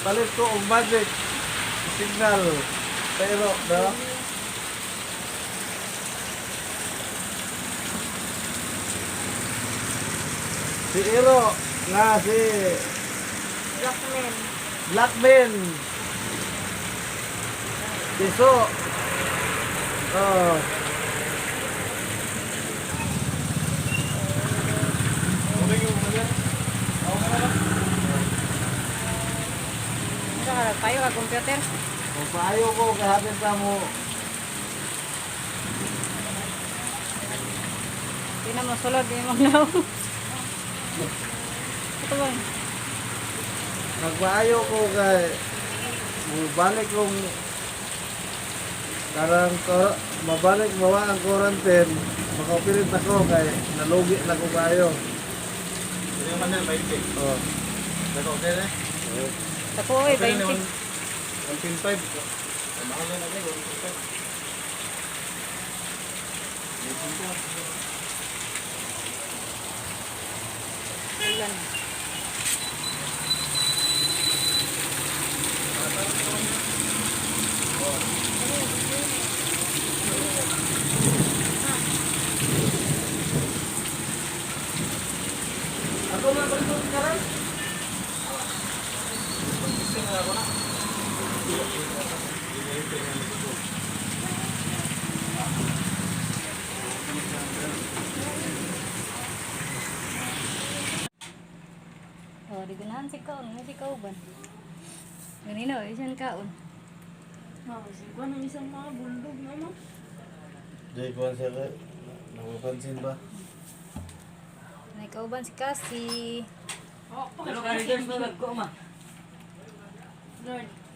Palit ko og magic signal. Pero, no? Si Iro nga si Blackman. Blackman. Si So. Oh. Sa ka payo ka computer. Kung paayo ko, kahapon ka mo. Di na mo sulod di mo naw. Ito ba? Nagpaayo ko kay mabalik kong karang mabalik mawa ang quarantine, makapilit ako kay nalugi na ko kayo. Hindi naman na, 20. Oh. Pero okay na. Ako oy 20. 1.5. Mahal na natin, 1.5. Ilan? Ako na ba karon? Oh, di ganahan si kaon, mo si kauban. Ganino, isan kaon. Ah, kasi kuan ang isang mga bulldog na mo. Di ko siya kay napapansin ba? May kauban si Kasi. Oh, Pero ka readers mo nagko ma. Lord.